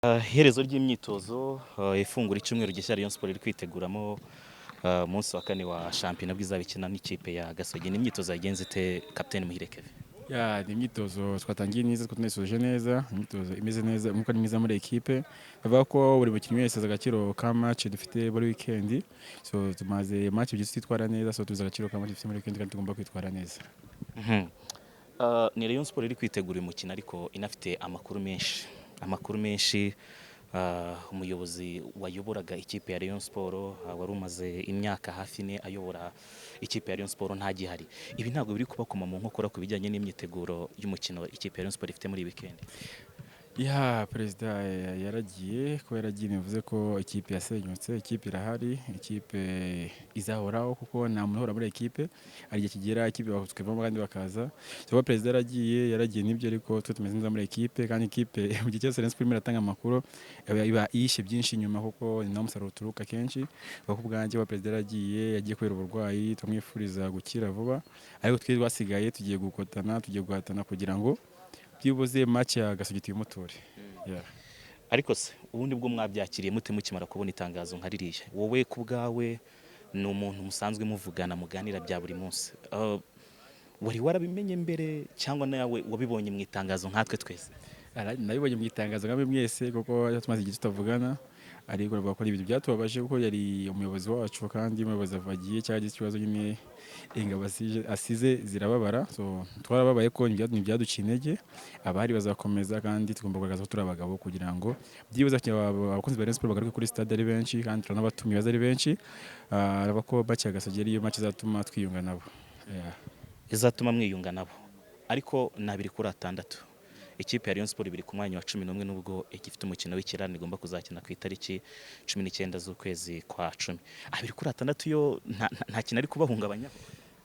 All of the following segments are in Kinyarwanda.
Iherezo ry'imyitozo ifungura icyumweru gishya Rayon Sports iri kwiteguramo umunsi wa kane wa shampiyona bwo izaba ikina n'ikipe ya Gasogi. Ni imyitozo yagenze ite, Captain Muhire Kevin? Ya, ni imyitozo twatangiye neza, twanayisoje neza, imyitozo imeze neza, umwuka ni mwiza muri ekipe. Bavuga ko buri mukinnyi wese azi agaciro ka match dufite buri weekend, so tumaze match ebyiri tutitwara neza, so tuzi agaciro ka match dufite muri weekend kandi tugomba kwitwara neza. Ni Rayon Sports iri kwitegura uyu mukino ariko inafite amakuru menshi, amakuru menshi. Umuyobozi wayoboraga ikipe ya Rayon Sports wari umaze imyaka hafi 4 ayobora ikipe ya Rayon Sports ntagihari. Ibi ntabwo biri kubakoma mu nkokora ku bijyanye n'imyiteguro y'umukino ikipe ya Rayon Sports ifite muri iyi weekend? Ya, perezida yaragiye. Kuba yaragiye bivuze ko ikipe yasenyutse? Ikipe irahari, ikipe izahoraho kuko nta muntu uhora muri ekipe. Hari igihe kigera ikipe tukavamo kandi bakaza. So kuba perezida yaragiye, yaragiye nibyo, ariko twe tumeze neza muri ekipe kandi ikipe mu gihe cyose Rayon Sports irimo iratanga amakuru iba yishe byinshi inyuma kuko ni naho umusaruro uturuka kenshi. Kuko ubwanjye kuba perezida yaragiye, yagiye kubera uburwayi, tumwifuriza gukira vuba, ariko twe twasigaye tugiye gukotana, tugiye guhatana kugira ngo byibuze match ya Gasogi tuyimuture. Yeah. Ariko se ubundi bwo mwabyakiriye mute mukimara kubona itangazo nka ririya? Wowe ku bwawe ni umuntu musanzwe muvugana, muganira bya buri munsi, wari warabimenye mbere cyangwa nawe wabibonye mu itangazo nkatwe twese? Nabibonye mu itangazo nkamwe mwese kuko tumaze igihe tutavugana, ariko navuga ko ari ibintu byatubabaje kuko yari umuyobozi wacu kandi umuyobozi agiye cyangwa agize ikibazo nyine, ingabo asize zirababara. So twarababaye ko ntibyaduciye intege, abahari bazakomeza kandi tugomba kugaragaza ko turi abagabo kugira ngo byibuze abakunzi ba Rayon Sports bagaruke kuri stade ari benshi kandi turanabatumiye baze ari benshi. Aravuga ko match ya Gasogi ariyo match izatuma twiyunga nabo. Yeah. Izatuma mwiyunga nabo, ariko ni 2 kuri 6. Ikipe ya Rayon Sports ibiri ku mwanya wa 11 nubwo igifite umukino w'ikirarane igomba kuzakina ku itariki 19 z'ukwezi kwa 10. 2 kuri 6 yo nta kintu ari kubahungabanyaho?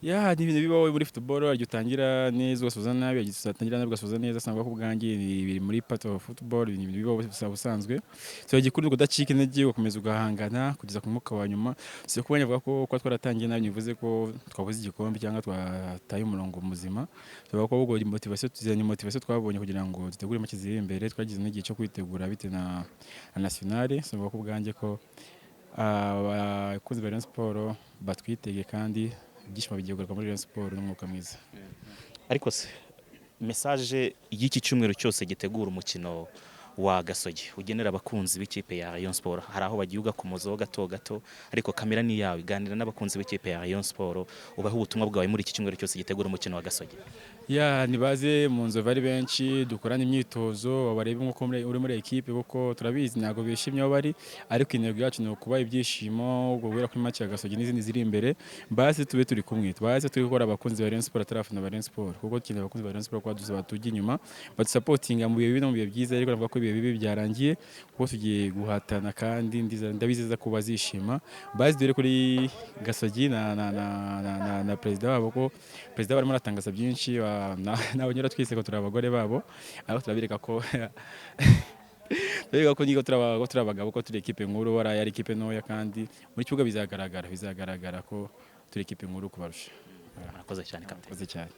Ya, ni ibintu bibaho muri football, hari igihe utangira neza ugasoza nabi, hari igihe utangira nabi ugasoza neza. Sangwa ko ubwanjye ni biri muri part of football, ni ibintu bibaho busanzwe. So igikuru ni ukudacika intege, ugakomeza ugahangana kugeza ku mwuka wa nyuma. Si kuba nyavuga ko kuba twaratangiye nabi bivuze ko twabuze igikombe cyangwa twataye umurongo muzima. Tuvuga ko ahubwo motivation tuzanye, motivation twabonye kugira ngo dutegure match ziri imbere, twagize n'igihe cyo kwitegura bitewe na nationale. So ko ubwanjye ko abakunzi ba Rayon Sports batwitege kandi ibyishimo bigiye kugaruka muri Rayon Sports n'umwuka mwiza. Ariko se message y'iki cyumweru cyose gitegura umukino wa Gasogi ugenera abakunzi b'ikipe ya Rayon Sports, hari aho bagiye ugakomozaho gato gato, ariko kamera ni yawe, ganira n'abakunzi b'ikipe ya Rayon Sports, ubahe ubutumwa bwawe muri iki cyumweru cyose gitegura umukino wa Gasogi. Ya, nibaze mu Nzovu ari benshi, dukorane imyitozo, barebe nk'uko uri muri ekipe kuko turabizi ntabwo bishimye aho bari, ariko intego yacu ni ukubaha ibyishimo guhera kuri match ya Gasogi n'izindi ziri imbere. Basi tube turi kumwe, baze turi gukora abakunzi ba Rayon Sports, atari abafana ba Rayon Sports, kuko dukeneye abakunzi ba Rayon Sports kuba dusa batujya inyuma, badusapotinga mu bihe bibi no mu bihe byiza. Ariko navuga ko ibihe bibi byarangiye kuko tugiye guhatana kandi ndabizeza ko bazishima. Bazi dore kuri Gasogi na perezida wabo, ko perezida barimo aratangaza byinshi n'abanyura twese ko turi abagore babo, ariko turabereka ko niba ko turi abagabo, ko turi ekipe nkuru, waraye ari ekipe ntoya, kandi muri kibuga bizagaragara ko turi ekipe nkuru kubarusha. Murakoze cyane, kapiteni. Murakoze cyane.